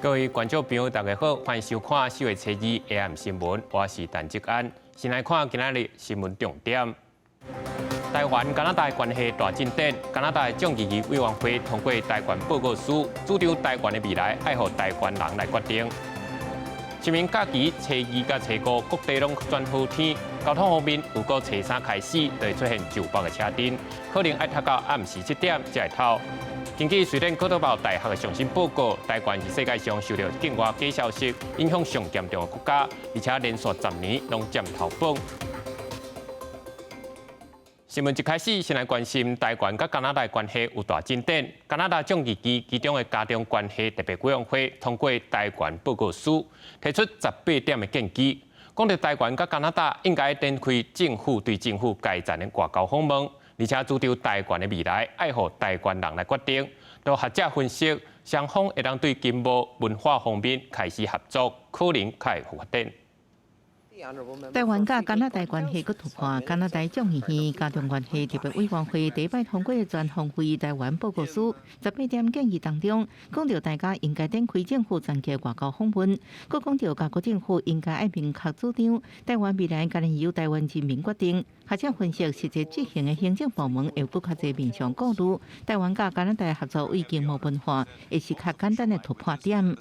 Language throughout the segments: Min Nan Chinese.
各位觀眾朋友，大家好，歡迎收看4月初二 AM 新聞，我是陳志安。先來看今仔日新聞重點。台灣加拿大關係大進展，加拿大眾議院委員會通過台灣報告書，主張台灣的未來愛予台灣人來決定。清明假期初二佮初五各地攏轉好天，交通方面預估初三開始就會出現上北的車陣，可能愛塞到暗時7點才會透。根據瑞典哥德堡大學的上新報告，台灣是世界上受著境外假消息影響上嚴重的國家，而且連續10年攏佔頭榜。新聞一開始，先來關心台灣佮加拿大關係有大進展。加拿大眾議院其中的加中關係特別委員會通過台灣報告書，提出18點的建議，講著台灣佮加拿大應該展開政府對政府階層的外交訪問，而且主張台灣的未來愛予台灣人來決定。都學者分析，雙方會當對經貿文化方面開始合作，可能較會發展。台灣佮加拿大關係閣突破，加拿大眾議院加中關係特別委員會禮拜通過全方位台灣報告書，18點建議當中，講著大家應該展開政府層級外交訪問，閣講著加國政府應該愛明確主張，台灣未來干焦由台灣人民決定。學者分析，實際執行的行政部門會有閣較濟面向顧慮，台灣佮加拿大合作對經貿文化，會是較簡單的突破點。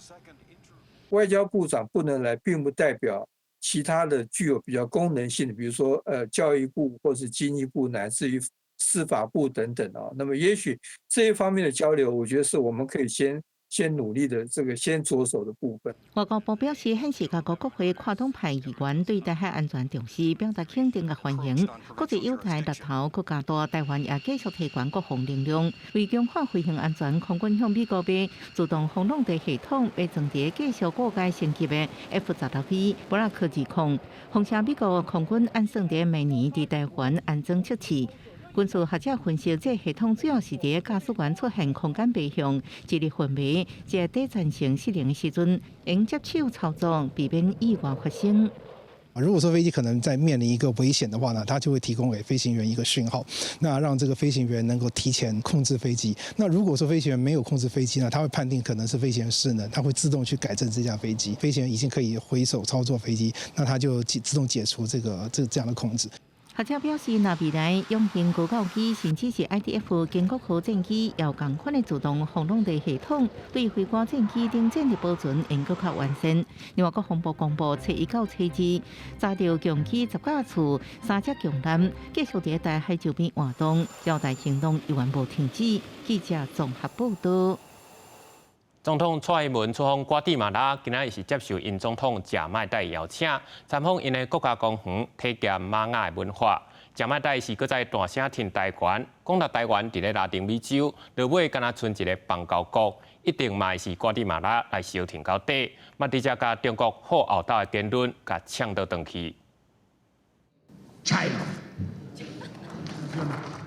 外交部長不能來，並不代表其他的具有比較功能性的，比如說教育部或是經濟部，乃至於司法部等等啊。那麼也許這一方面的交流，我覺得是我們可以先努力的這個先着手的部分。外交部表示，顯示加國國會跨黨派議員對台海安全重視，表達肯定佮歡迎。國際友台力頭閣加大，台灣也繼續提懸國防能量，為強化飛行安全，空軍向美國買自動防浪地系統，欲裝佇繼續高階升級的 F-16V 布拉克20，封城美國空軍按算佇明年佇台灣安裝測試。軍事學者分析，這系統主要是佇駕駛員出現空間白象、智力昏迷、這短暫性失靈的時陣，用接手操作，避免意外發生。如果說飛機可能在面臨一個危險的話呢，它就會提供給飛行員一個訊號，那讓這個飛行員能夠提前控制飛機。那如果說飛行員沒有控制飛機呢，它會判定可能是飛行員失能，它會自動去改正這架飛機。飛行員已經可以回手操作飛機，那它就自動解除這樣的控制。學者表示，若未來隱形高教機，甚至是 IDF 經國號戰機，有仝款的自動防浪地系統，對飛官戰機等戰力保存會閣較完善。另外，國防部公布，初一到初二，查著共機10架次，三隻共艦，繼續佇台海周邊活動，交代行動猶原無停止。記者綜合報道。總統蔡英文出訪瓜地馬拉，今仔日是接受𪜶總統賈麥岱邀請，參訪𪜶的國家公園，體驗瑪雅的文化。賈麥岱是閣再大聲挺台灣，講著台灣佇咧拉丁美洲，落尾敢若賰一个邦交國，一定嘛會是瓜地馬拉來相挺到底，嘛直接共中國好後鬥的言論共嗆倒轉去。 China.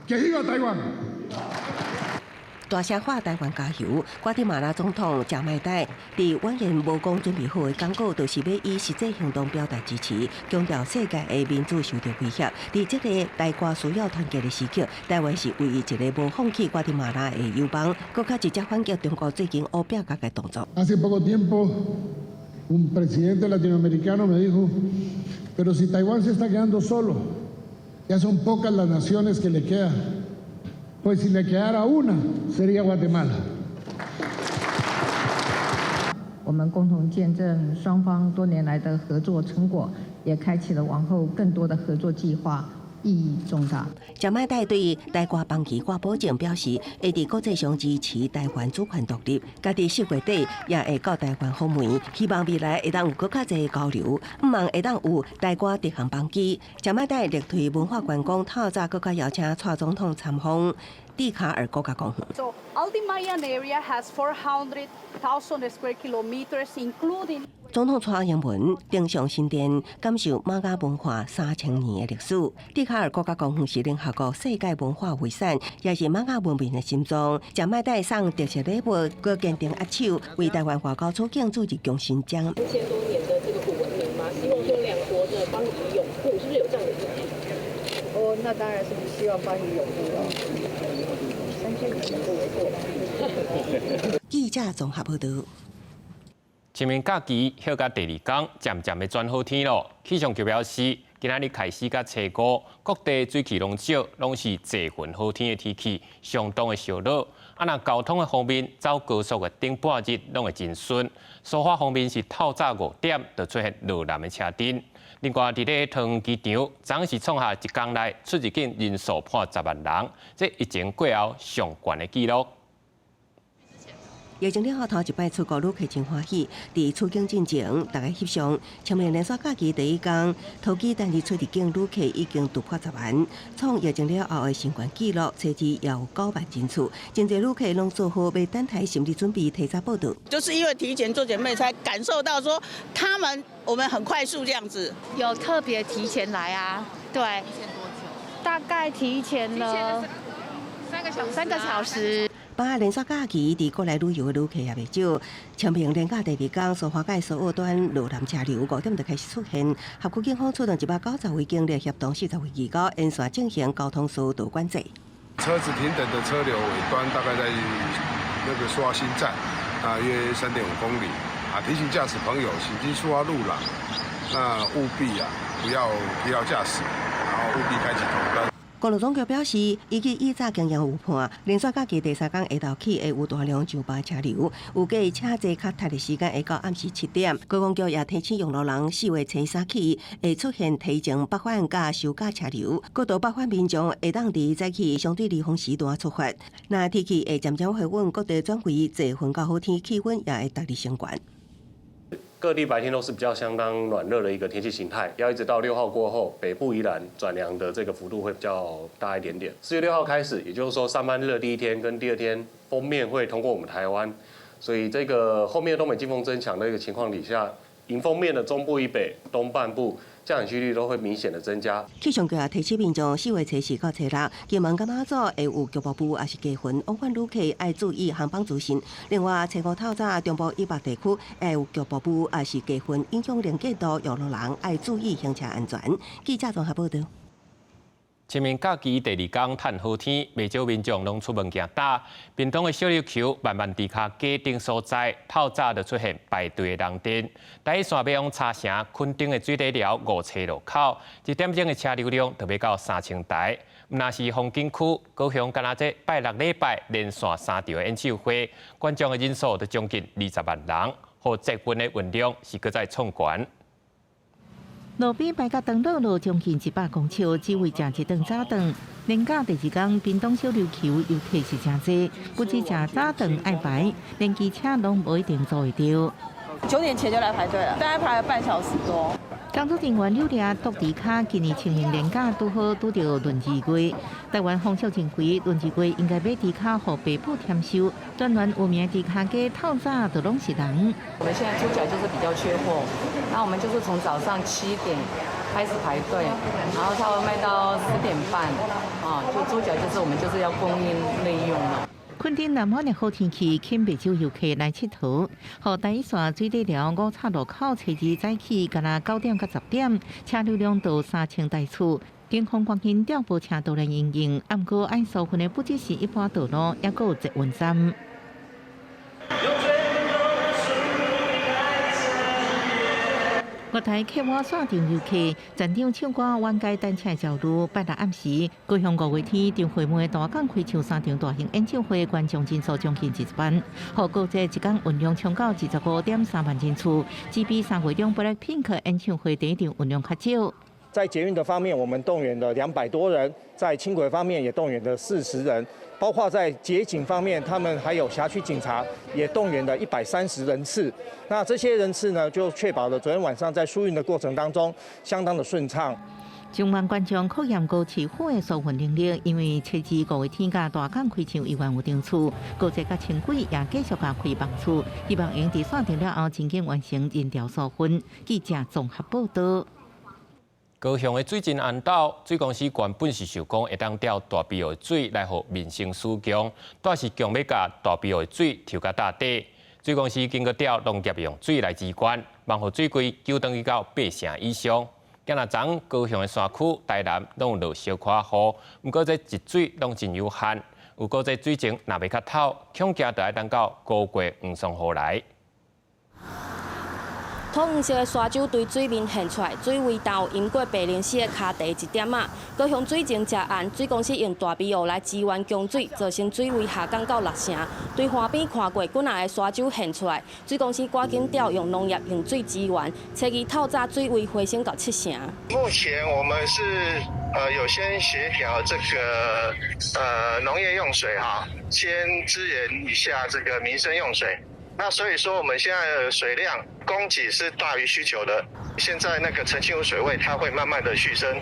¡Que viva Taiwán！大聲喊台灣加油！瓜地馬拉總統賈麥岱佇晚宴無講準備好的講稿，就是欲以實際行動表達支持，強調世界的民主受著威脅。佇這个台瓜需要團結的時刻，台灣是唯一一个無放棄瓜地馬拉的友邦，閣較直接反擊中國最近烏白共的動作。 Hace poco tiempo, un presidente latinoamericano me dijo: "Pero si Taiwán se está quedando solo, ya son pocas las naciones que le quedan. Pues si le quedara una, sería Guatemala." 我們共同見證雙方多年來的合作成果，也開啟了往後更多的合作計劃，意義重大。賈麥岱對台瓜邦旗掛保證，表示會佇國際上支持台灣主權獨立，家己10月底也會到台灣訪問，希望未來會當有閣較濟交流，向望會當有台瓜直航班機。賈麥岱力推文化觀光，透早閣較邀請蔡總統參訪蒂卡爾國家公園。 So all the Mayan area has 400,000 square kilometers, including 總統蔡英文登上神殿，感受瑪雅文化3000年的歷史。蒂卡爾國家公園是聯合國世界文化遺產，也是瑪雅文明的心臟。賈麥岱送特色禮物，閣堅定握手，為台灣外交處境注入強心針。千多年的這個古文明嘛，希望說兩國的邦誼永固，是不是有這樣的意義？哦，那當然是希望邦誼永固咯。3000年不為過。記者綜合報道。清明假期歇到第二工，漸漸欲轉好天囉。氣象局表示，今仔日開始到初五，各地水汽攏少，攏是濟雲好天的天氣，相當的燒熱。啊，若交通的方面，走高速的頂半日攏會真順。蘇花方面是透早5點就出現落藍的車陣。另外，佇咧桃園機場，昨昏是創下一工內出入境人數破10萬人，這疫情過後上懸的紀錄。疫情了後頭一擺出國旅客真歡喜，佇出境進前，逐家翕相。清明連續假期第一工，桃機單日出入境旅客已經突破10萬，創疫情了後的新懸紀錄，初二也有9萬人次。真濟旅客攏做好欲等待心理準備，提早報到。就是因為提前做準備，才感受到說他們我們很快速這樣子。有特別提前來啊？對。提前多久？大概提前了3個小時。3個小時。放連續假期佇國內旅遊的旅客也袂少。清明連假第二工，蘇花改所有段落藍車流5點就開始出現。轄區警方出動190位警力，協同40位義工沿線進行交通疏導管制。車子停等的車流尾端大概在那個蘇花新站，啊，約3.5公里。啊，提醒駕駛朋友行經蘇花路廊，那務必啊不要疲勞駕駛，然後務必開啟頭燈。公路總局表示，依據以早經驗預判，連續假期第三工下晝起會有大量上班車流，預計車濟較塞的時間會到暗時7點。觀光局也提醒用路人，4月初三起會出現提前北返佮收假車流，國道北返民眾會當佇早起相對離峰時段出發。若天氣會漸漸回穩，各地轉為濟雲到好天，氣溫也會逐日升懸。各地白天都是比較相當暖熱的一個天氣形態，要一直到6號過後，北部宜蘭轉涼的這個幅度會比較大一點點。4月6號開始，也就是說上班日的第一天跟第二天，鋒面會通過我們台灣，所以這個後面東北季風增強的一個情況底下，迎風面的中部以北、東半部降雨幾率都會明顯的增加。氣象局也提醒民眾，4月初四到初六，金門佮馬祖會有局部霧，抑是低雲，往返旅客愛注意航班資訊。另外，初五透早中部以北地區會有局部霧，抑是低雲，影響能見度，用路人愛注意行車安全。記者綜合報導。清明假期第二工趁好天，袂少民眾攏出門行搭。屏東的小琉球萬萬豬跤街頂所在，透早就出現排隊的人陣。台鐵線欲往茶城、墾丁的水底寮五叉路口，一點鐘的車流量就欲到3000台。毋但是風景區，高雄敢若這拜六禮拜連續三場的演唱會，觀眾的人數都將近20萬人，予捷運的運量是閣再創懸。路邊排甲長樂路將近100公尺，只為食一頓早頓。連假第二工，屏東小琉球遊客是誠濟，不只食早頓愛排，連機車攏無一定坐會著。 9點前就來排隊了，大概排了半小時多。工作人員扭掠篤豬跤，今年清明連假拄好拄著閏二月。台灣風俗認為，閏二月應該買豬跤予爸母添壽。全巒有名豬跤街透早就攏是人。我們現在豬腳就是比較缺貨，那我們就是從早上7點開始排隊，然後差不多賣到10點半，啊，就豬腳就是我們就是要供應內用了。墾丁南灣的好天氣，吸引袂少遊客來𨑨迌。予台一線水底寮五叉路口，初二早起，敢若9點到10點，車流量到3000台次。警方趕緊調撥車道來營運，毋過愛疏雲的不只是一般道路，抑閣有捷運站。月台客滿線場遊客，全場唱歌緩解等車焦慮。拜六暗時，高雄五月天張惠妹大港開唱三場大型演唱會，觀眾人數將近20萬，予高捷一工運量衝到25.3萬人次，只比3月中 BLACKPINK 演唱會第一場運量較少。在捷運的方面，我們動員了200多人；在輕軌方面也動員了40人，包括在捷警方面，他們還有轄區警察也動員了130人次。那這些人次呢，就確保了昨天晚上在疏運的過程當中相當的順暢。上萬觀眾考驗高市府的疏運能力，因為初二五月天佮大港開唱猶原有場次，高鐵佮輕軌也繼續共開班次，希望會佇散場了後，真緊完成人潮疏運。記者綜合報導。高雄的水真絚斗，水公司原本是想講會當調大埤湖的水來予民生使用，但是強欲共大埤湖的水抽到塔底。水公司經過調農業用水來支援，望予水櫃救轉去到八成以上。今仔昨高雄的山區、台南攏有落小可雨，毋過這溢水攏真有限。有過這水情若欲較透，恐驚著愛等到五月黃霜雨來。土黃色的沙洲對水面現出來，水位有淹過白靈絲的跤蹄一點仔。高雄水情正絚，水公司用大埤湖來支援供水，造成水位下降到6成。對岸邊看過幾若个沙洲現出來，水公司趕緊調用農業用水支援，初二透早水位回升到7成。目前我們是有先協調這個農業用水哈，先支援一下這個民生用水。那所以說，我們現在的水量供給是大於需求的。現在那個澄清湖水位，它會慢慢的續升。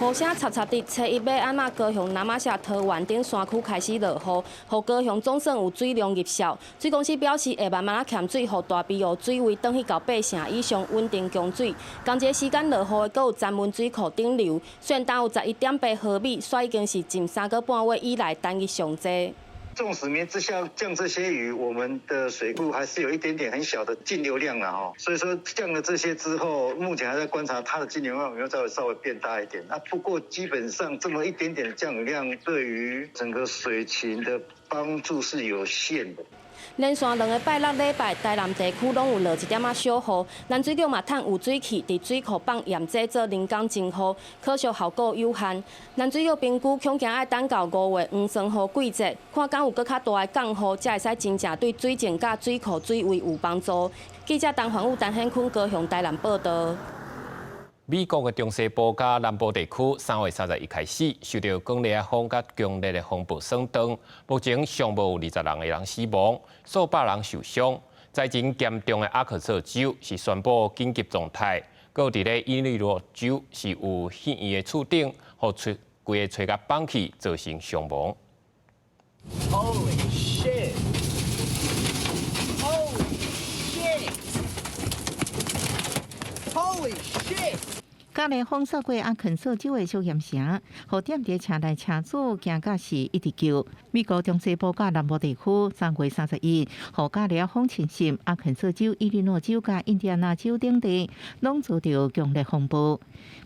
雨聲插插佇初一欲暗仔，高雄那瑪夏桃園等山區開始落雨，予高雄總算有水量入數。水公司表示會慢慢仔欠水，予大埤湖水位轉去到8成以上穩定供水。仝一个時間落雨的，閣有漣門水庫頂流，雖然焦有11.8毫米，煞已經是近3個半月以來單日上濟。縱使沒之下降這些雨，我們的水庫還是有一點點很小的徑流量啦，吼。所以說降了這些之後，目前還在觀察它的徑流量有沒有再稍微變大一點。那不過基本上這麼一點點的降雨量，對於整個水情的幫助是有限的。連續兩個拜六禮拜，台南地區攏有落一點仔小雨，南水局嘛趁有水汽，佇水庫放鹽劑做人工增雨，可惜效果有限。南水局評估恐驚愛等到5月黃霜雨季節，看敢有閣較大的降雨，才會使真正對水情佮水庫水位有幫助。記者陳環宇、陳顯坤高雄、台南報導。美國的中西部佮南部地區，3月31開始受著強烈的風佮強烈的風暴損斷，目前上無有20人的人死亡，數百人受傷。災情嚴重的阿肯色州是宣布緊急狀態，閣有佇咧伊利諾州是有戲院的厝頂，予吹規個吹共崩去，造成傷亡。 Holy shit! Holy shit! Holy shit! 加烈風掃過阿肯色州的小鹽城，予踮佇車內車主驚甲是一直叫。美國中西部佮南部地區3月31，予加烈風侵襲，阿肯色州、伊利諾州佮印第安納州等地，攏遭著強烈風暴。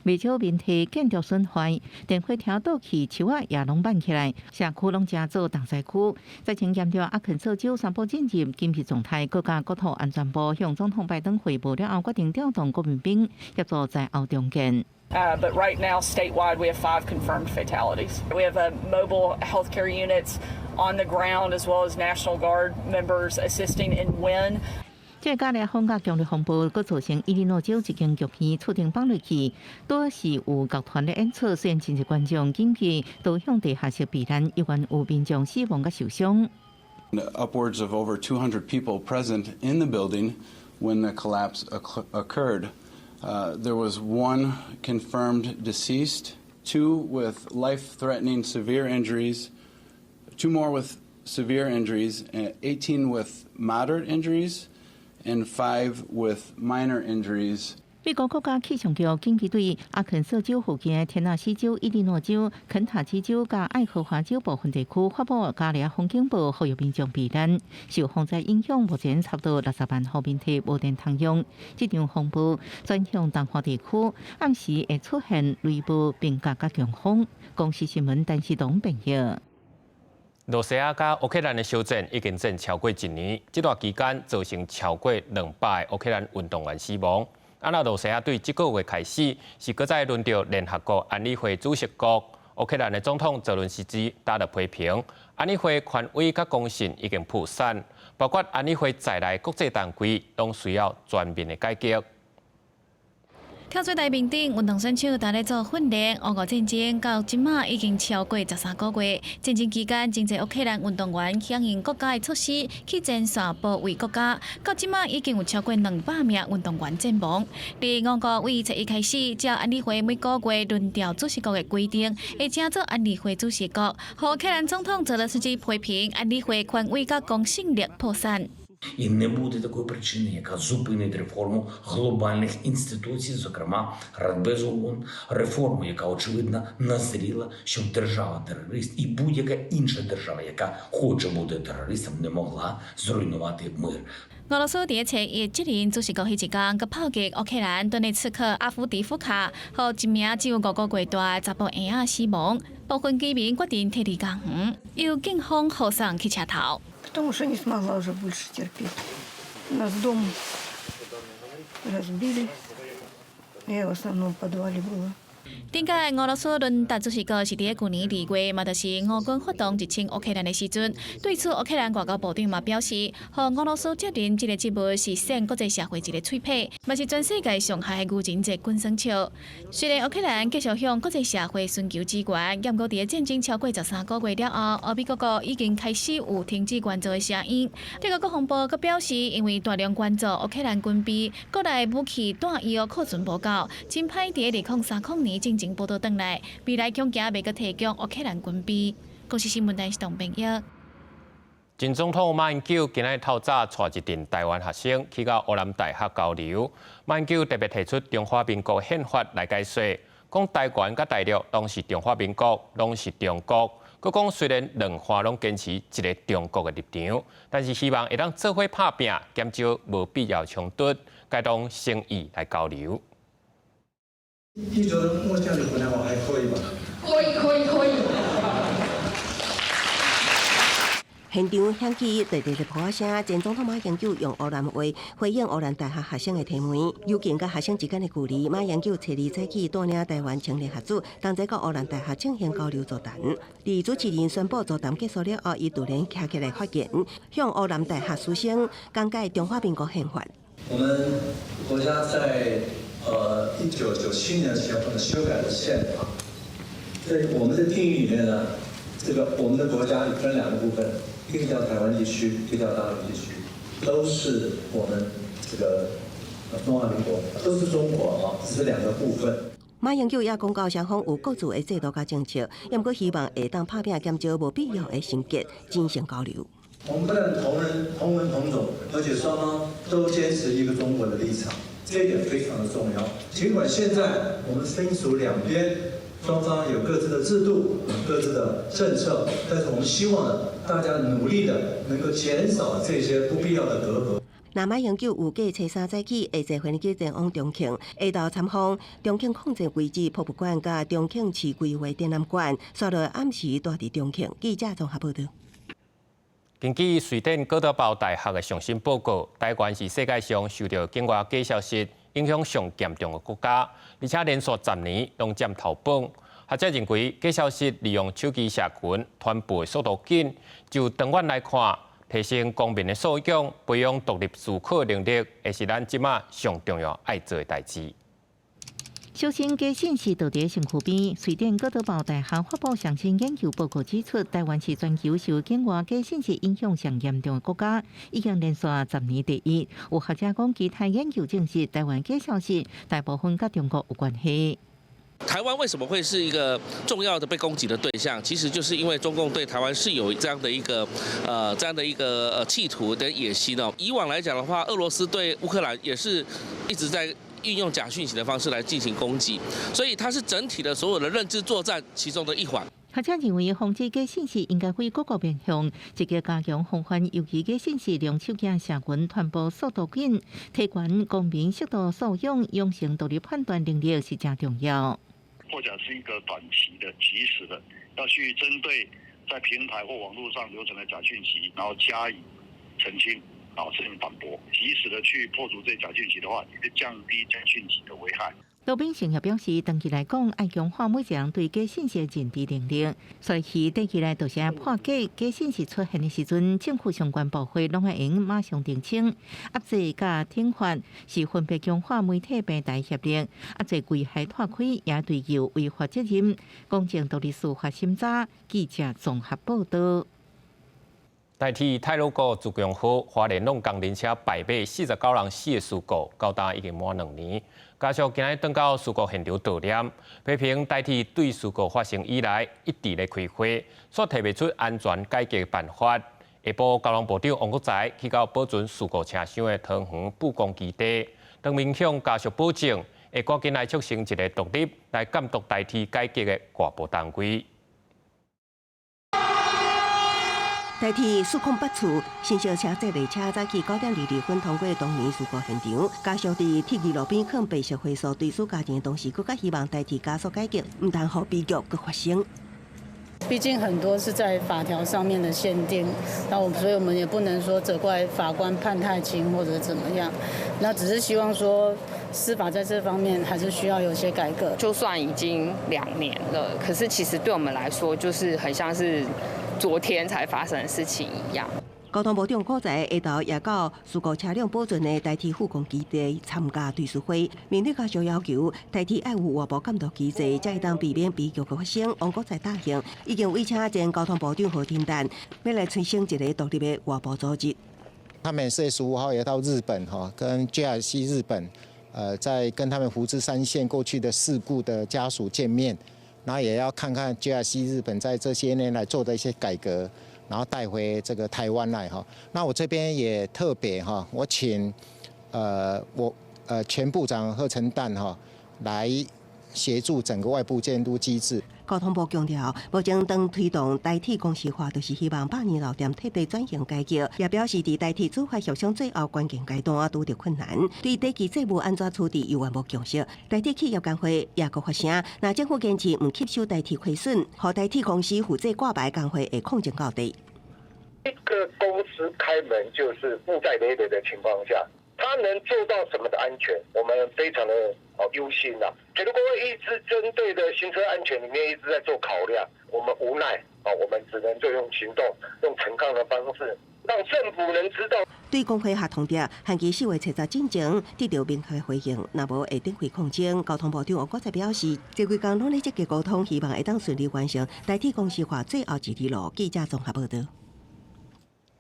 袂少民宅建築損壞，電火柱倒去，樹仔也攏挽起來，社區攏成做重災區。災情嚴重，阿肯色州宣布進入緊急狀態，閣佮國土安全部向總統拜登匯報了後，決定調動國民兵協助災後重建。 But right now, statewide, we have five confirmed fatalities. We have mobile healthcare units on the ground, as well as National Guard members assisting in Wynne. 這個加烈風佮強烈風暴，閣造成伊利諾州一間劇院厝頂崩落去，拄是有樂團咧演出，雖然真濟觀眾緊急逃向地下室避難，猶原有民眾死亡佮受傷。 Upwards of over 200 people present in the building when the collapse occurred. There was one confirmed deceased, two with life-threatening severe injuries, two more with severe injuries, 18 with moderate injuries, and 5 with minor injuries. 美國國家氣象局緊急對阿肯色州附近的田納西州、伊利諾州、肯塔基州佮愛荷華州部分地區發布加烈風警報，呼籲民眾避難。受風災影響，目前差不多60萬戶民宅無電通用。這場風暴轉向東岸地區，暗時會出現雷暴、冰雪佮強風。公視新聞陳世東編譯。羅西亞佮烏克蘭的相戰已經戰超過一年，這段期間造成超過200個烏克蘭運動員死亡。啊，那羅西亞對這個月開始是閣再輪著聯合國安理會主席國，烏克蘭的總統澤倫斯基打了批評，安理會權威佮公信已經破產，包括安理會在內國際單位攏需要全面的改革。跳水台面頂，運動選手佇咧做訓練。烏俄戰爭到這馬已經超過13個月。戰爭期間，真濟烏克蘭運動員響應國家的措施，去前線保衛國家。到這馬已經有超過200名運動員陣亡。佇俄國對初一開始，照安理會每個月輪調主席國的規定，會正做安理會主席國。烏克蘭總統澤連斯基批評安理會權威佮公信力破產。 І не буде такої причини, яка зупинить реформу глобальних інституцій, зокрема Радбезу ООН, реформу, яка очевидно назріла, щоб держава-терорист і будь-яка інша держава, яка хоче бути терористом, не могла зруйнувати мир. 俄羅斯佇初一接任主席國彼一工，閣炮擊烏克蘭頓涅茨克阿夫迪夫卡，予一名只有5個月大的查埔嬰仔死亡。部分居民決定撤離家園，由警方護送去車頭。 Потому что не смогла уже больше терпеть. Нас дом разбили. Я в основном в подвале была. 頂屆俄羅斯輪值主席國是佇咧舊年2月，嘛就是俄軍發動入侵烏克蘭的時陣。對此，烏克蘭外交部長嘛表示，予俄羅斯責任這个職務是扇國際社會一个喙皮，嘛是全世界上害的愚人節滾耍笑。雖然烏克蘭繼續向國際社會尋求支援，毋過佇咧戰爭超過13個月了後，歐美各國已經開始有停止援助的聲音。德國國防部閣表示，因為大量援助烏克蘭軍備，國內武器彈藥庫存無夠，真歹佇咧2030年進前補倒轉來，未來恐驚袂閣提供烏克蘭軍備。公視新聞台是董編譯。前總統馬英九今仔透早帶一陣台灣學生去到烏南大學交流。馬英九特別提出中華民國憲法來解說，講台灣佮大陸攏是中華民國，攏是中國。閣講雖然兩岸攏堅持一个中國的立場，但是希望會當做伙拍拚，減少無必要衝突，該當誠意來交流。你覺得我講的湖南話還可以吧？可以，可以，可以。現場響起熱烈的鼓聲，前總統馬英九用烏南話回應烏南大學學生的提問，尤其佮學生之間的距離。馬英九初二早起帶領台灣青年學子，同齊到烏南大學進行交流座談。佇主持人宣布座談結束了後，伊突然徛起來發言，向烏南大學師生講解中華民國憲法。我們國家在1997年的時候呢，修改了憲法，在我們的定義裡面呢，這個我們的國家分兩個部分。一個叫台灣地區，一個叫大陸地區，都是我們這個中華民國，都是中國啊，只是兩個部分。馬英九也講到，雙方有各自的制度佮政策，毋過希望會當拍拚減少無必要的心結，進行交流。我們不但同人同文同種，而且雙方都堅持一個中國的立場，這一點非常的重要。儘管現在我們分屬兩邊，雙方有各自的制度、各自的政策，但是我們希望呢，大家努力的能夠減少這些不必要的隔閡。那馬英九預計初三早起會坐飛機前往重慶，下晝參訪重慶抗戰遺址博物館佮重慶市規劃展覽館，煞落暗時蹛佇重慶。記者綜合報道。根據瑞典哥德堡大學的上新報告，台灣是世界上受著境外假消息影響上嚴重的國家，而且連續10年攏佔頭榜。學者認為，假消息利用手機社群傳播的速度緊，就長遠來看，提升公民的素養，培養獨立思考能力，會是咱這馬上重要愛做的代誌。小心假信息倒佇身軀邊。瑞典哥德堡大學發布上新研究報告指出，台灣是全球受境外假信息影響上嚴重的國家，已經連續10年第一。有學者講，其他研究證實，台灣假消息大部分佮中國有關係。台灣為什麼會是一個重要的被攻擊的對象？其實就是因為中共對台灣是有這樣的一個企圖的野心哦。以往來講的話，俄羅斯對烏克蘭也是一直在運用假訊息的方式來進行攻擊，所以它是整體的所有的認知作戰其中的一環。學者認為，防止假信息應該分各個面向，積極加強防範，尤其假信息利用手機社群傳播速度緊，提懸公民適度素養，養成獨立判斷能力是誠重要。或者是一個短期的、即時的，要去針對在平台或網絡上流傳的假訊息，然後加以澄清，然後進行反駁，及時的去破除這些假訊息的話，也是降低假訊息的危害。羅秉成也表示，長期來講，愛強化每一個人對假信息的認知能力。所以，短期來就是愛破解假信息出現的時陣，政府相關部會攏愛用馬上澄清，壓制佮懲罰是分別強化媒體平台協力，壓制危害脫開也追究違法責任，公正獨立司法審查。記者綜合報道。台鐵太魯閣自強號花蓮浪工人車敗馬49人死的事故，到今已經滿2年。家屬今日轉到事故現場悼念，批評台鐵對事故發生以來一直咧開會，煞提袂出安全解決辦法。下晡交通部長王國材去到保存事故車廂的桃園布光基地，當面向家屬保證，會趕緊來促成一个獨立來監督台鐵改革的外部單位。台鐵408處新小車載列車早起9點22分通過當年事故現場，家屬佇鐵二路邊囥白色花束，追思家人的同時，閣較希望台鐵加速改革，毋通予悲劇閣發生。畢竟很多是在法條上面的限定，那我所以我們也不能說責怪法官判太輕或者怎麼樣，那只是希望說司法在這方面還是需要有些改革。就算已經2年了，可是其實對我們來說，就是很像是昨天才發生的事情一樣。交通部長古才下晝也到事故車輛保存的台鐵復工基地參加對事會，面對家屬要求，台鐵愛有外部監督機制，才會當避免悲劇的發生。王國材答應，已經委請前交通部長何庭丹，欲來催生一個獨立的外部組織。他們4月15號也到日本哈，跟 JRC 日本，在跟他們福知山線過去的事故的家屬見面，然後也要看看 JRC 日本在這些年來做的一些改革。然後帶回這個台灣來哈，那我這邊也特別哈，我請我前部長賀陳旦哈來協助整個外部監督機制。交通部強調，目前當推動台鐵公司化，就是希望百年老店徹底轉型改革。也表示，佇台鐵處罰協商最後關鍵階段拄著困難，對短期債務按怎處置猶原無共識。台鐵企業工會也閣發聲，若政府堅持毋吸收台鐵虧損，予台鐵公司負債掛牌，工會會抗爭到底。一個公司開門就是負債累累的情況下，他能做到什麼的安全？我們非常的憂心呐。鐵路工會一直針對的行車安全裡面一直在做考量，我們無奈啊，我們只能就用行動，用陳抗的方式，讓政府能知道。對工會合同的，限期4月70進前得到明確回應，若無會展開抗爭。交通部長王國材表示，這幾工攏咧積極溝通，希望會當順利完成台鐵公司化最後一里路。記者綜合報道。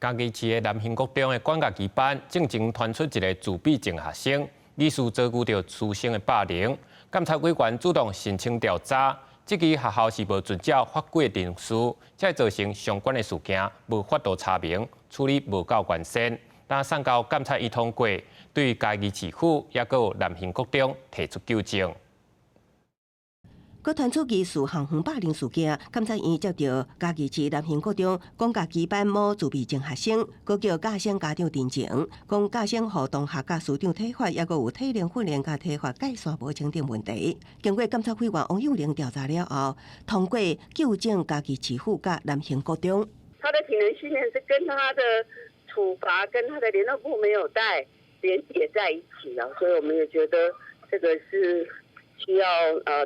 嘉義市的南興國中的管樂棋班，進前傳出一個自閉症學生，疑似遭遇著師生的霸凌，監察委員主動申請調查，這期學校是無遵照法規程序，才造成相關的事件無法度查明，處理無夠完善。但送交監察院通過，對嘉義市府抑閣有南興國中提出糾正。閣傳出疑似校園霸凌事件，監察院接著嘉義市南興國中廣甲棋班某自閉症學生，閣叫教生家長陳情，講教生予同學佮師長體罰，抑閣有體能訓練佮體罰界線無清等問題。經過監察委員王幼玲調查了後，通過糾正嘉義市府佮南興國中。他的體能訓練是跟他的處罰跟他的聯絡簿沒有帶連結在一起啊，所以我們也覺得這個是需要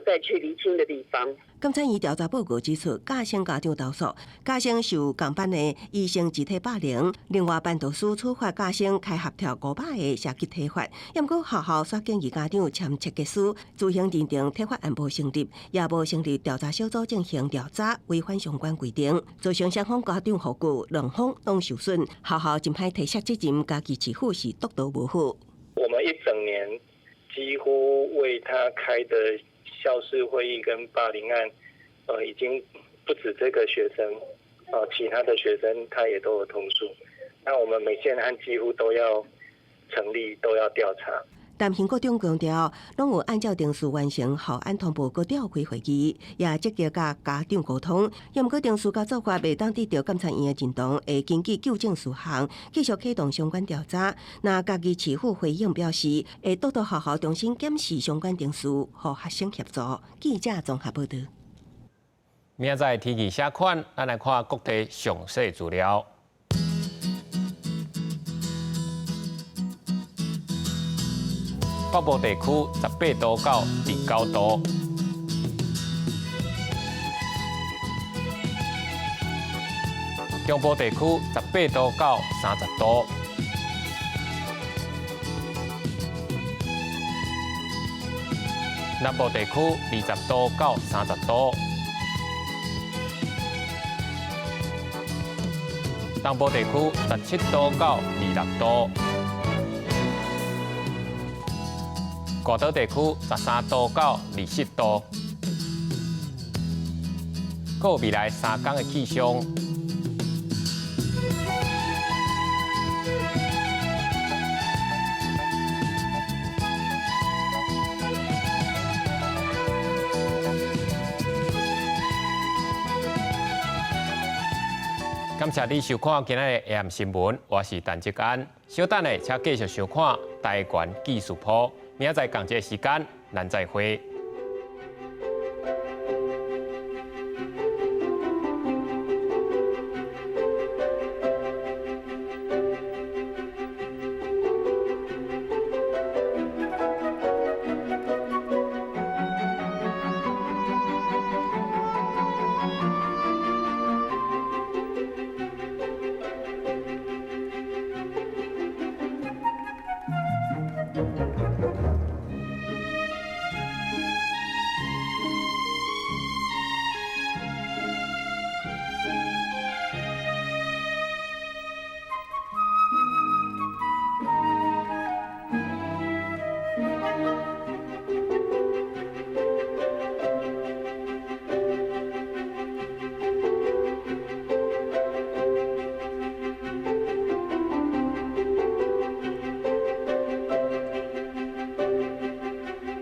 再去釐清的地方。監察院調查報告指出，教生家長投訴，教生受仝班的醫生集體霸凌，另外班導師處罰教生開合跳500個射擊體罰。毋過學校煞建議家長簽切結書，自行認定體罰案無成立，也無成立調查小組進行調查，違反相關規定，造成雙方家長後顧兩方攏受損。學校真歹推卸責任，嘉義市府是督導無好。我們一整年幾乎為他開的校事會議跟霸凌案，已經不止這個學生，其他的學生他也都有投訴。那我們每件案幾乎都要成立，都要調查。南興國中強調，攏有按照程序完成校安通報，閣召開會議，也積極佮家長溝通。毋過程序佮做法袂當得著監察院的認同，會根據糾正事項，繼續啟動相關調查。那嘉義市府回應表示，會督導學校重新檢視相關程序，予學生協助。記者綜合報道。明仔載天氣啥款？咱來看各地詳細資料。北部地區18度到29度，中部地區18度到30度，南部地區20度到30度，東部地區17度到26度。外島地區13度到20度，閣有未來3天的氣象。感謝你收看今仔日的 AM 新聞，我是陳志安。稍等下，請繼續收看台灣技術鋪。明仔載仝這個時間，咱再會。